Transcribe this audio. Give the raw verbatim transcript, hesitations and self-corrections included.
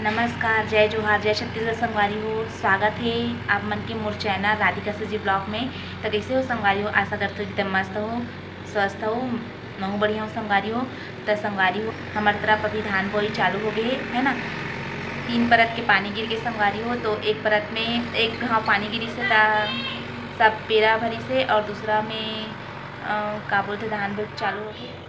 नमस्कार, जय जोहार, जय छत्तीसगढ़ संगवारी हो। स्वागत हे आप मन के मोर चैनल राधिका सुजी ब्लॉग में। त कइसे हो संगवारी हो? आशा करथों एकदम मस्त हो, स्वस्थ हो। महूँ बढ़िया हूँ संगवारी हो। त संगवारी हो, हमर तरफ अभी धान बोई चालू हो गए हे, है ना। तीन परत के पानी गिर के संगवारी हो, तो एक परत में एक घाव पानी गिरिस हे, त सब पेरा भरिस हे, और दूसरा में, अ, का बोलथे, धान बोई चालू हो गए।